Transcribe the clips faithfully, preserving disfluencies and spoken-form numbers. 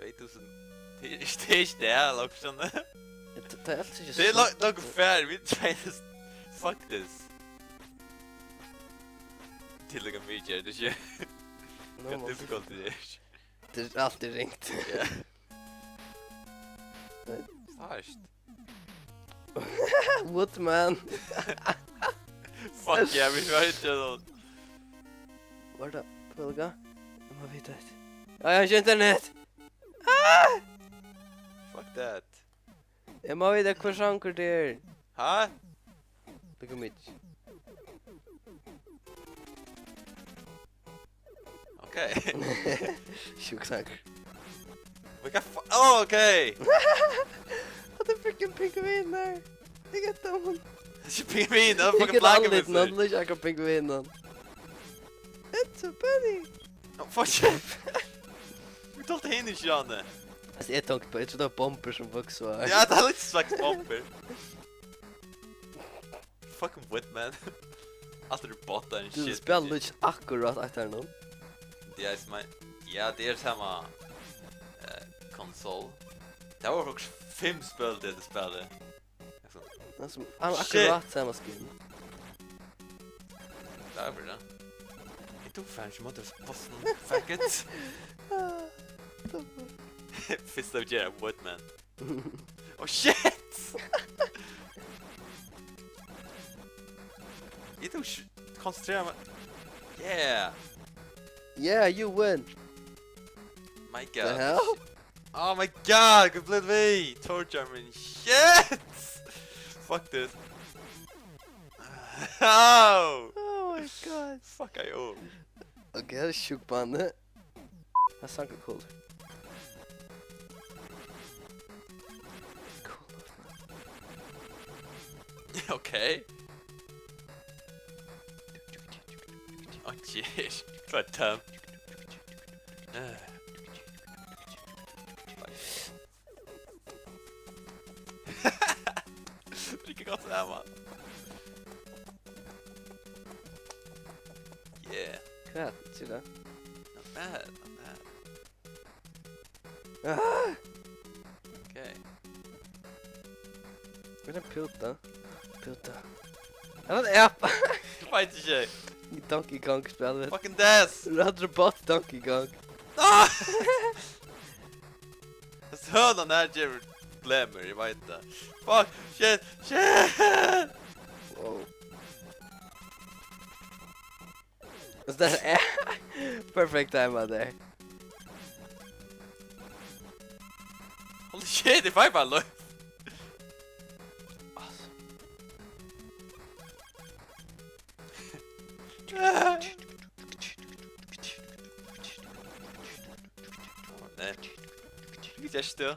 Tvey túsund. Tað er ikki, tað er ikki tað, Loksan. Tað, tað er als ikki. Tað er so langt, langt fyrr, vit tvey túsund. Fuck this. Tað er líka mikið, er tað ikki? No, hvat man difficult er tað? Tað er altíð ringt. Ja. Nei. Hart. Woodman. Fuck yeah, vit vóru ikki sånn. Var tað pulga? Eg má vita hetta. Ja, eg havi ikki internet. Ah! Fuck that. Eg má vita hvør sangur tað er. Ha? Look at me. Okay. Sjúkt sangur. We got fu-, oh, okay. Hatta er fucking pingvinur. Eg get hann. Tað er ikki pingvin, tað er fucking flaggmús. Hann líkist akkurát pingvinum. It's a bunny. Oh, fuck shit. Vit toltu hini ikki, Janne. Altso, eg tók bara, eg trúði tað var bombur sum vuksu á. Ja, tað er líka slags bombur. Fucking Woodman. Alt er bottar and shit. Tú spælir líka akkurát eftir honum. Ja, sum ein, ja, tað er sama, eh, konsól. Tað vóru faktiskt fimm spæl, tað eg spældi. Altso, hann hevur akkurát sama skin. Tað er fyri tað. Eg tók farin ikki móti bossum. Fuck it. Fyrst at gera Woodman. Oh shit! Eg tók sj-, konsentrera meg. Yeah! Yeah, you win! My god. The hell? Oh my god, good blood way! Torture me. Shit! Fuck this. Oh! Oh my god. Fuck I owe. Okay, tað er sjúkt banni. Tað er sankur cool. Cool. Okay. Oh jeez. Try to. Tað er ikki gott, tað her, mann. Yeah. Hvat? Sigur tað? Not bad, not bad. Ah! Okay. Hvat er ein púta? Púta. Er tað ein apa? Eg veit ikki. Donkey Kong spælir vit. Fucking death! Rat robot Donkey Kong. Ah! Hasa hønan her gevur problemir, eg veit tað. Fuck, shit, shit! Wow. Hasa er perfekt time out there. Holy shit, eg fái bara lív. Nei. Hvat gert tú?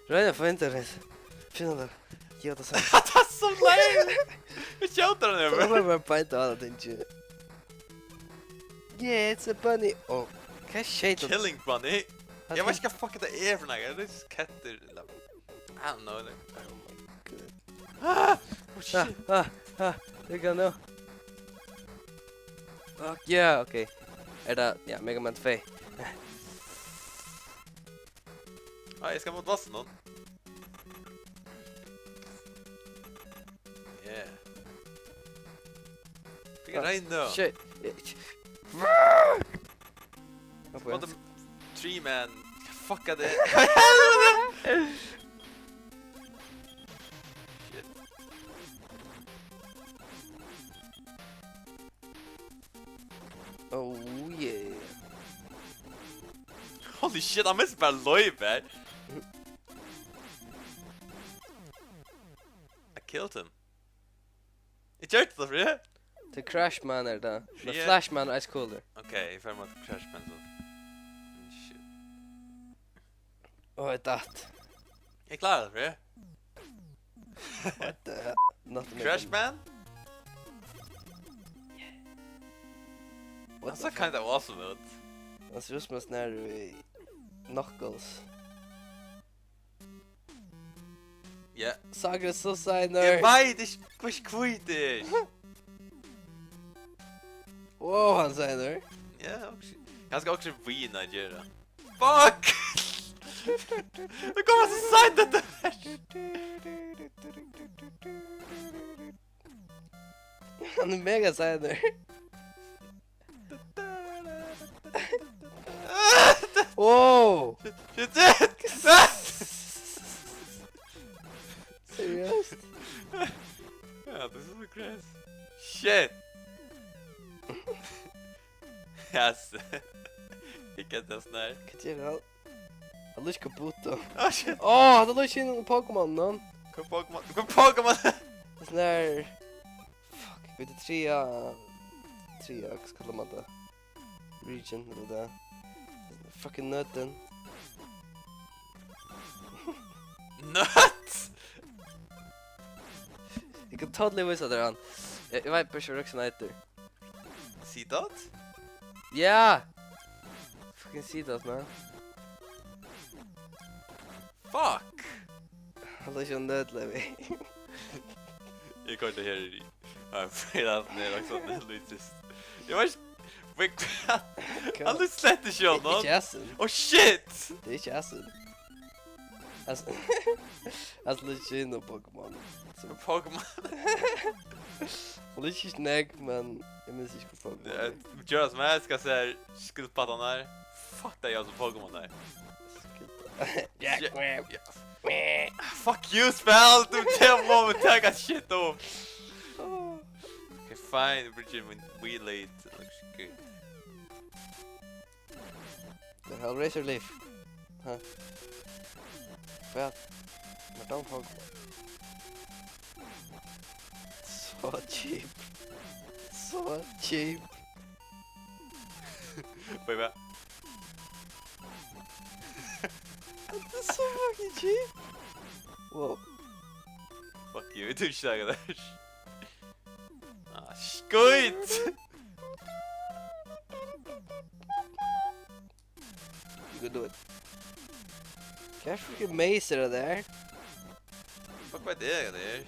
Royn at finna tað. Finna tað. Jú, tað er so. Tað er so lame. Vit skjóta hann yvir. Tað var bara beint á tað, tenkti eg. Yeah, it's a bunny. Oh, hvat skeyt hann? Killing bunny? Eg veit ikki hvat fuck tað er fyri nakað. Tað er kettur, ella I don't know. Oh my god. Ah! Oh shit. Ah, ah, ah. Look at now. Fuck yeah, okay. Er tað, ja, Mega Man tvey. Ah, eg skal móti bossinum. Yeah. Fekk ein rein nú. Shit. What the tree man? Fuck er tað? Shit. Oh yeah. Holy shit, hann mistir bara lív her. I killed him. Eg gjørdi tað, Fríði. Til Crash Man er tað. Men Fríði. Flash Man er ice cooler. Ok, eg fari mot Crash Man so. Shit. Ó, eg datt. Eg klári tað, Fríði. What the hell? Not the Crash Man? What the fuck? Hann sær kinda awesome út. Hann sær út sum ein sånn her, eh, Knuckles. Ja. Sangurin er so seinur. Eg veit ikki, hvussu hvítur. Wow, hann er seinur. Ja, okki. Kanska okki vín at gera. Fuck! Tað kom so seint, hetta. Hann er mega seinur. Wow! Shit, shit! Seriøst? Ja, this is crazy. Shit! Yes. Ikki at tað snar. Hvat ger hann? Hann lýsir Kabuto. Oh, shit. Åh, hann lýsir inn Pokémon, no? Hvat Pokémon? Hvat Pokémon? Tað er sånn her. Fuck, vit er triðja, triðja, hvat kallar man tað? Region, ella tað. Fucking nøtin. Nøt! Eg kann totally vísa tær hann. Eg, eg veit bara ikki, hvat hann eitur. Seedot? Ja! Fucking Seedot, man. Fuck! Hann er ikki nøt, Levi. Eg koyrdi her í. Ja, for at hann er også nøt, just. Eg veit ikki. Wait, hann er slett ikki hann, Ikki no? Hassin. Oh, shit! Tað er ikki hassin. Hassin, hassin er ikki inn á Pokémon. So Pokémon. Hann er ikki snakk, men eg minnist ikki hvat Pokémon Ja, er. Majora's Mask, skal sær skilpaddan her. Fuck, tað er altså Pokémon her. Skilpadda. Jack Ja, Webb. Ja. Fuck you, spell! Du, tað má man taka shit upp. Okay, fine, Bridget, we late. Looks good. The Hellraiser Leaf. Huh? Hvat? Madame Hog. So cheap. So cheap. Wait, what? That's so fucking cheap. Wow. Fuck you, du ikki taka tað. Ah, skít! You can do it. Hvat er fucking maze er tað har? Fuck, hvat er tað har?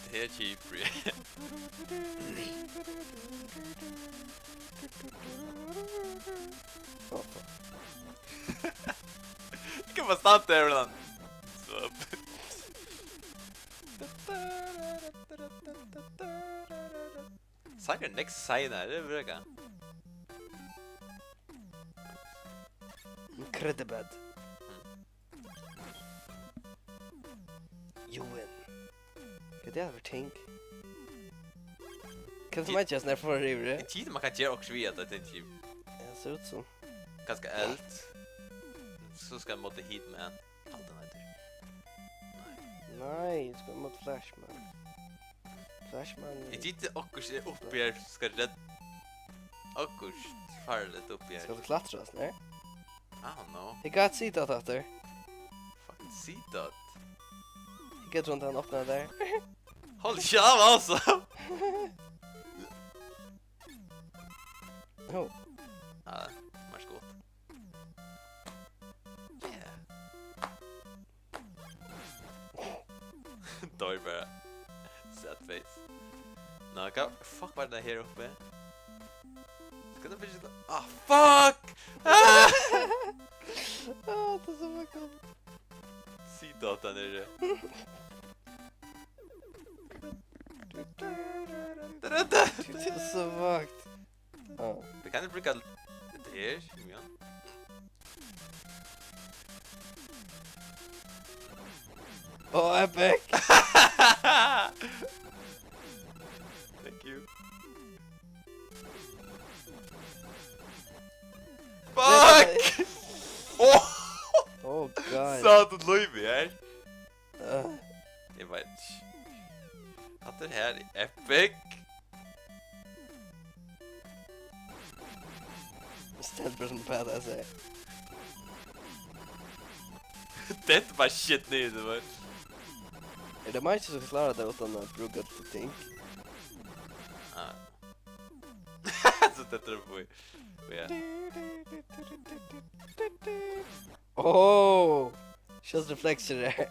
Tað er cheap, bro. Oh, fuck. Eg kann bara standa har, Erland. So. Sangurin er nógv seinari, tað er brekka. Incredible. You win. Hvat er tað fyri ting? Hvat Ti- meint eg, sånn her for yvir? Ein ting man kann gera okkurt við, at tað er ein ting. Ja, sær út sum. Kanska eld. So skal móti Heatman. Alt hann eitur. Nei, eg skal móti Flashman. Flashman Eg giti okkurt er uppi her, skal redd-, okkurt farligt uppi her. Skal tú klatra, sånn her? I don't know. Eg got Seedot aftur. Fucking Seedot. Eg get rundt hann opnar der. Hold kjaft, altså! Oh. Ja, vær so god. Yeah. Doy bara. Sad face. Nå, hva fuck var det her oppe? Skal det bli sånn? Ah, fuck! Ah! Ah, det er så fucking Seedot der nede. Det er så fucked. Ah. Vit kunnu brúka hetta her, Simeon. Oh, epic! Thank you. Fuck! Oh! Oh, God. Sá tú lívið her? Uh. Eg veit ikki. Hatta her er epic. Stendur bara sum badass her. Detta bara shit niður, tú veit. Er tað Mike sum klárar tað uttan at brúka ting? Ah. So detta er búið. Ja. Oh! Sjálvt refleksir her.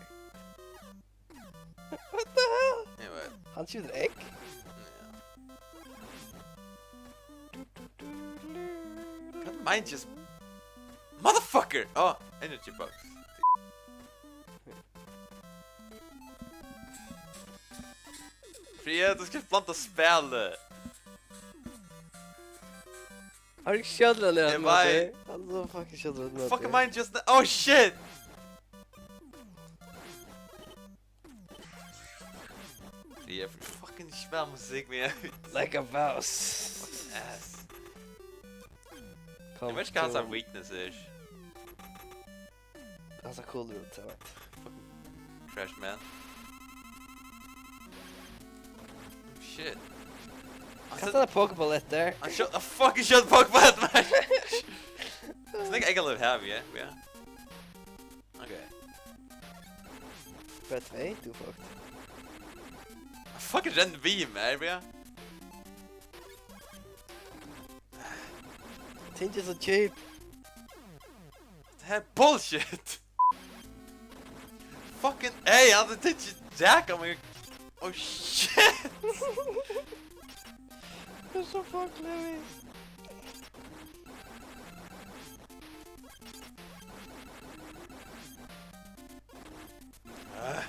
What the hell? Eg veit. Hann skjýtur egg? Ja. Hvat Mind just... Motherfucker! Oh, energy box. Fríða, tú skalt blanda spælið. Har er ikke skjønner det. Jeg bare... Han er så fucking skjønner det. Fucking mind just... Oh shit! Fríða, fucking spæl musik, man. Like a boss. Fucking ass. Kom, jeg vet ikke hva hans weakness er. Han ser cool ut, jeg vet. Fucking trash man. Shit. Kasta den pokeball etter. Han skjøt, han fucking skjøt pokeball etter meg. Snakk ikke live her, ja. Ja. Okay. Bare tvei, du fucked. Han fucking renner vi med, ja. Ting er så cheap. Det her er bullshit. Fucking A, han hadde ikke jacka meg. Oh shit. Det er så fucking løs. Ah.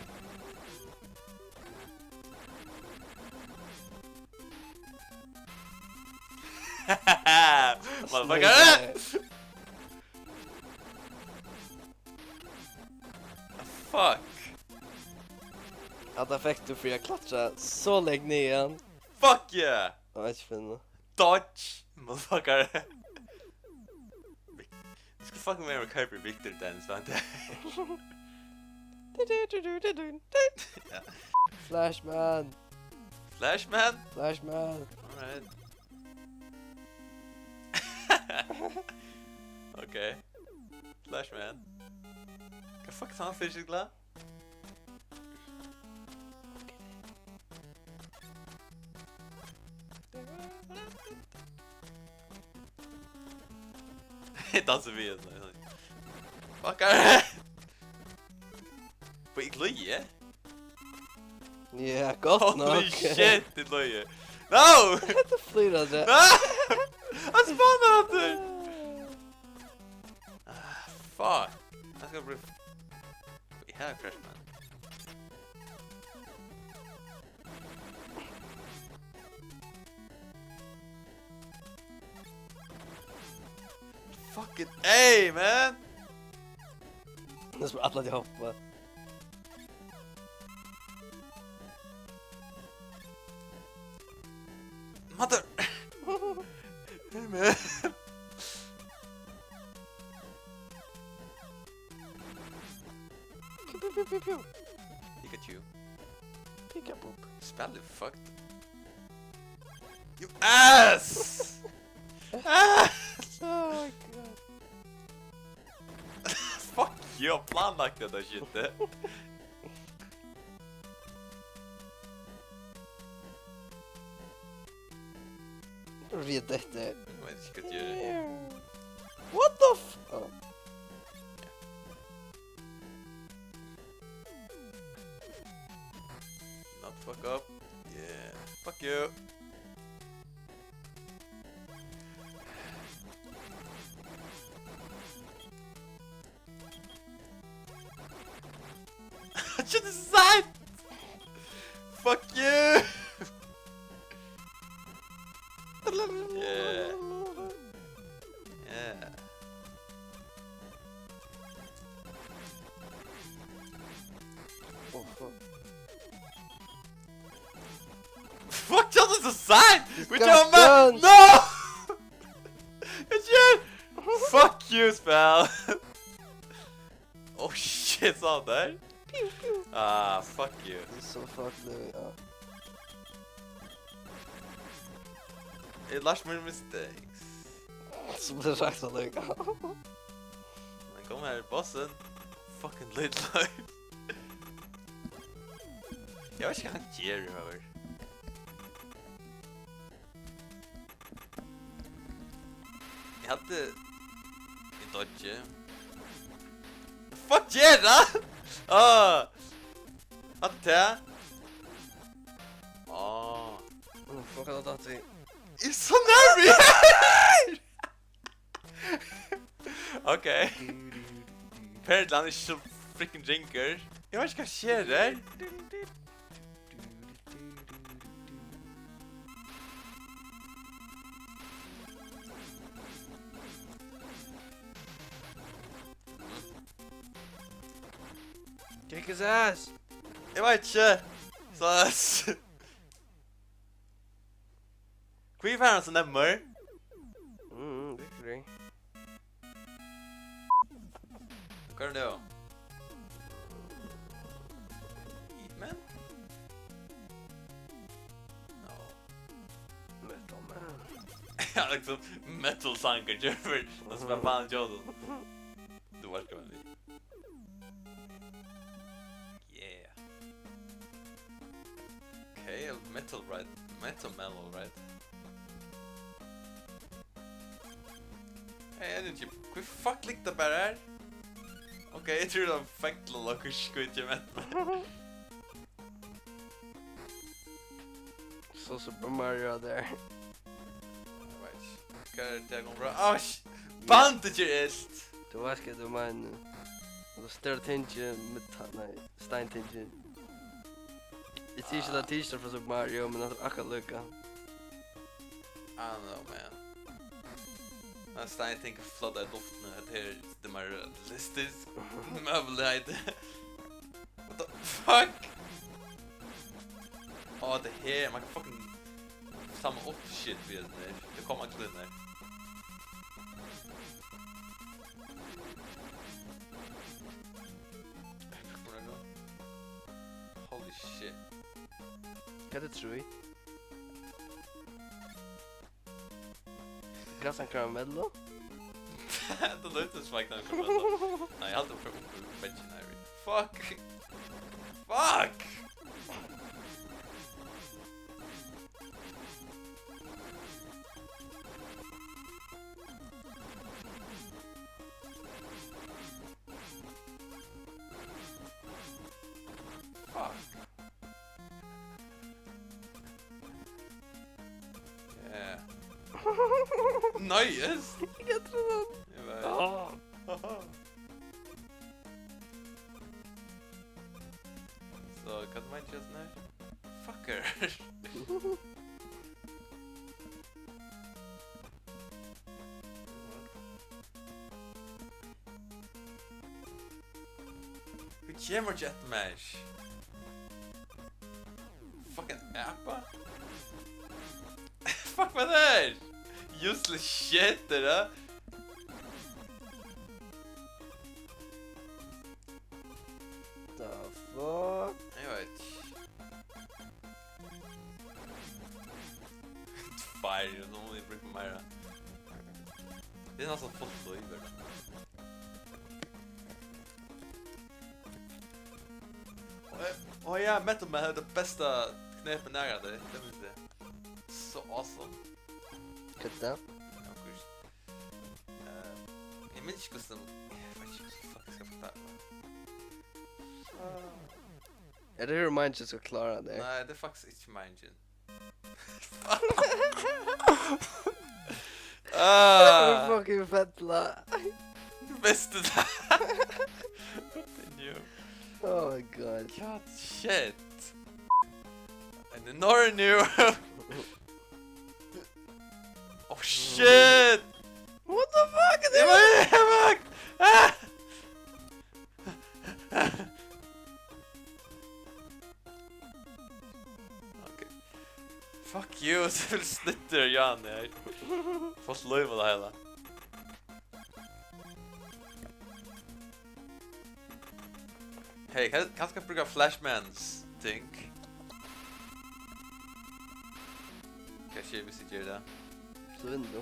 Motherfucker! Fuck! At han fekk du fyri at klatra så langt niðan. Fuck yeah! Nei, ikke finne. Dodge, motherfucker. Du skal fucking være med Kirby Victor Dance, hva? Ja. Flashman. Flashman? Flashman. Alright. Okay. Flashman. Hva fuck er han fysisk glad? Dansa við, ja. Fuck, er... På, eg glíði. Ja, gott nokk. Holy shit, eg glíði. No! Hetta flýr hann. No! Hann spawnar aftur. Ah, fuck. Hann skal bli... Eg havi crash, man. Fucking A, man! Nú spyr alla til hoppa. Mother... Hey, man. Pew, pew, pew, pew, pew. Pikachu. Pikapoop. Spelið er fucked. You ass! Ass! Oh my god. Fuck you, planlagt hetta shit. Eg veit ikki hvat eg geri. What the f-, oh. Not fuck up. Yeah. Fuck you. Shut this side! Fuck you! Yeah. Yeah. Oh, fuck. Fuck, just the side! With your mouth! No! It's you! Fuck you, spell! Oh shit, sånn der. Pew, pew. Ah, fuck you. This is so fucked, Louis. Ah. Eg lært meg mistakes. Sum tað sagt, Louis. Men kom her, bossen. Fucking lítla. Eg veit ikki, hvat hann ger, maður. Eg haldi, eg dodgi. Fuck, ger tað! Ah! Hatta tað? Ah. Uh, fuck, hann datt í. Eg eri so nervøs! Ok. Perlan er ikki so freaking ringur. Eg veit ikki hvat skjer her. Kick his ass! Eg veit ikki. So, hví fær hann so nemmar? Mm, literally. Hvat er tað? Hitman? No. Metal Man. Ja, liksom metal sanger, Jeffrey. That's my man, Jordan. Du var ikke med. Yeah. Okay, metal, right? Metal man, all right. Hey, energy. Hví fuck liggur tað bara her? Ok, eg trúði, tað var feigl og okkurt skít í metal. So Super Mario har. Eg veit ikki. Hvat er tað, kom frá? Áh, sh-, bandage er ilt! Tú veitst, hvat eg meini. Og tað stóra tingið við ta-, nei, steintingið. Eg sigi ikki, tað er tað frá Super Mario, men tað er akkurát líka. I don't know, man. Ein steinting flotar í luftini, hetta her, tað er meira realistiskt. Møguliga. What the fuck? Á, tað her, man kann fucking sama upp shit við hesum her. Tað koma allir inn her. Holy shit. Hvat er trý? Grassan karamello? Tað ljóðar sum Grassan karamello. Nei, eg haldi, eg fer upp í vegin her. Fuck! Fuck! Fuck. Yeah. Nice! Eg trúði hann. Eg veit. Ah. So, hvat meinti eg, Snær? Fucker. Hví kemur Jet Mash? Fucking apa? Fuck, hvat er? Useless shit, er tað? The fuck? Eg veit ikki. Tveir, nú má eg brúka meira. Tað er næstan fult lív, er tað? Ó, ja, Metal Man hevur tað besta knepið nakrantíð, tað minnist eg. So awesome. Hvat er tað? Okkurt. Eh, eg minnist ikki hvussu, eg veit ikki hvussu fuck eg skal forklára tað. Er tað her meiningin skal klára tað? Nei, tað er faktiskt ikki meiningin. Ah. Fucking fella. Veitst tú tað? Continue. Oh my god. God shit. And ignore you. Oh shit. What the fuck? Eg var, eg var. Ah. Ok. Fuck you, so vil snittur Jan her. Fult lív og tað heila. Hey, kann, kanska brúka Flashmans ting. Hvat skjer, hvis eg ger tað? So vinnur tú.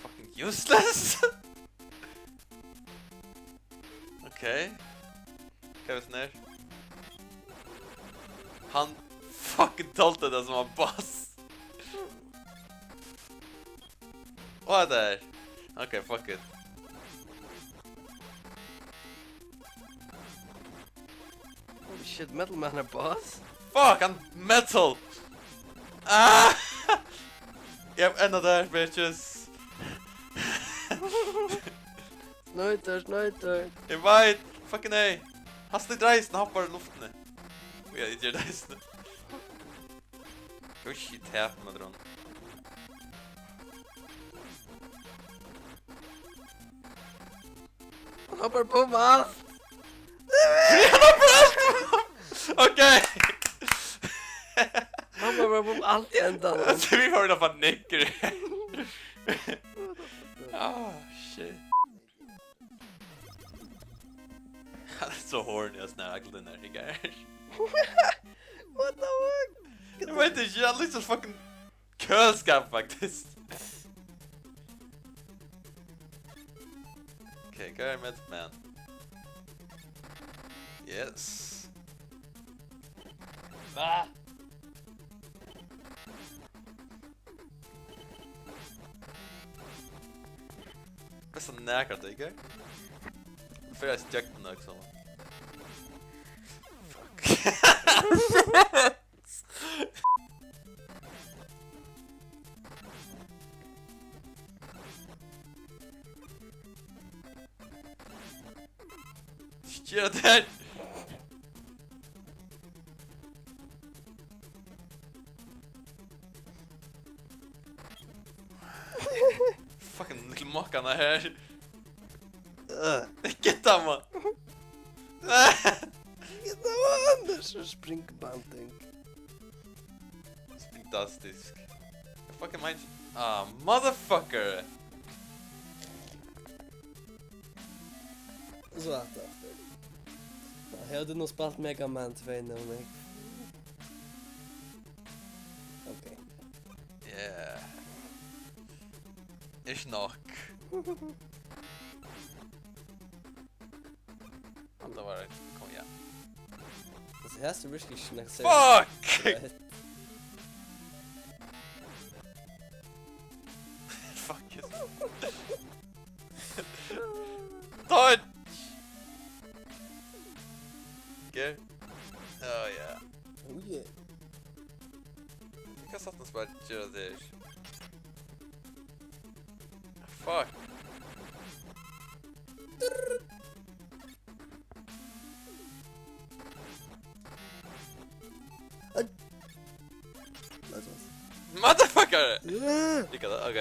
Fucking useless. Ok. Hvat er tað her? Hann fucking toldi tað sum ein boss. Hvat er tað her? Ok, fuck it. Holy shit, Metal Man er boss? Fuck, hann metal! Ah! Eg havi enn tað, bitches. Sneitur, sneitur. Eg veit, fucking A. Hann snýtir eisini, hoppar í luftini. Ja, eg ger tað eisini. Usch, eg tap, maður. Hann hoppar upp um alt. Hann hoppar upp um alt. Ok. Hann hoppar upp um alt í endanum. So vit fáa eina panikk. Ah, shit. Hann er so horny og snar akkurat den der, ikke? What the fuck? Eg veit ikki, hann er líka fucking køliskáp, faktiskt. Ok, hvar er Method Man? Yes. Ah! Best at nakra tað, ikki? Fer eisini gjøgnum tað, ikki sant? Fuck. Sker tað her? Fucking lítla mokkan her. Øh. Get down, man. Get down, man. This is spring banting. Spring dustisk. Fucking mind. Ah, motherfucker. Og so aftur, aftur. Ná, hevur tú nú spælt Mega Man tvey nú, Nick? Ok. Yeah. Ikki nokk. Hatta var, kom, ja. Altso, her er virkelig ikki nokk. Fuck! Right. Fuck it. Dodge! Okay. Oh, yeah. Oh, yeah. Eg kann saktans bara gera tað her. Fuck. Motherfucker! Yeah. Líka tað, ok.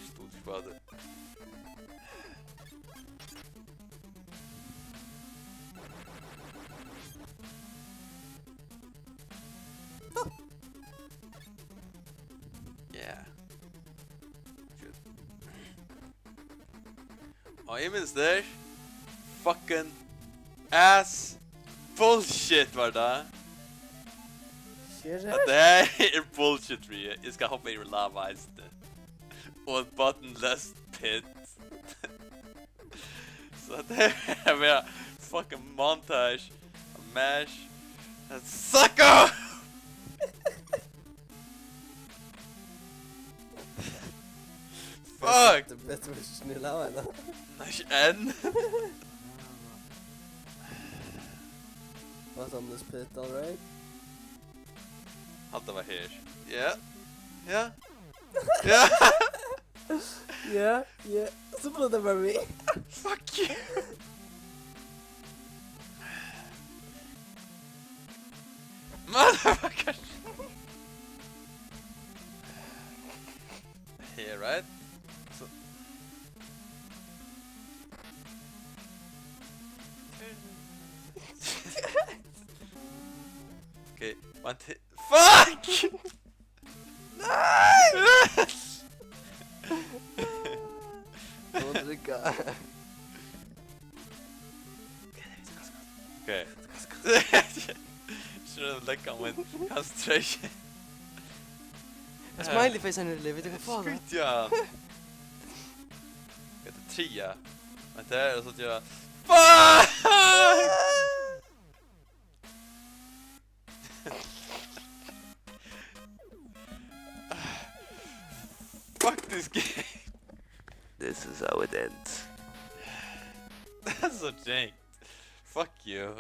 Stuðspæl. Yeah. Shit. Og eg minnist tað. Fucking ass. Bullshit var tað. Shit. Tað er bullshit, Ria. Eg skal hoppa í lava eisini. Og bottomless pit. So tað er bara fucking montage. Mash. Sucker! Fuck! Tað er betri, viss tú snillar av hana. Nei, ikki enn. Bottomless pit, all right. Hatta var her. Ja. Ja. Ja. Ja, ja. So bleiv tað bara við. Fuck you. Motherfucker. Yeah, right? So. Okay, one t-, fuck! Nei! Don't drink. Okay. Should have let go with concentration. Ein smiley face henni, veit tú hvat? Skjýt, ja. Hetta er tria. Men tað er so, ja. Fuck! Fuck this game. This is how it ends. That's so jank. Fuck you.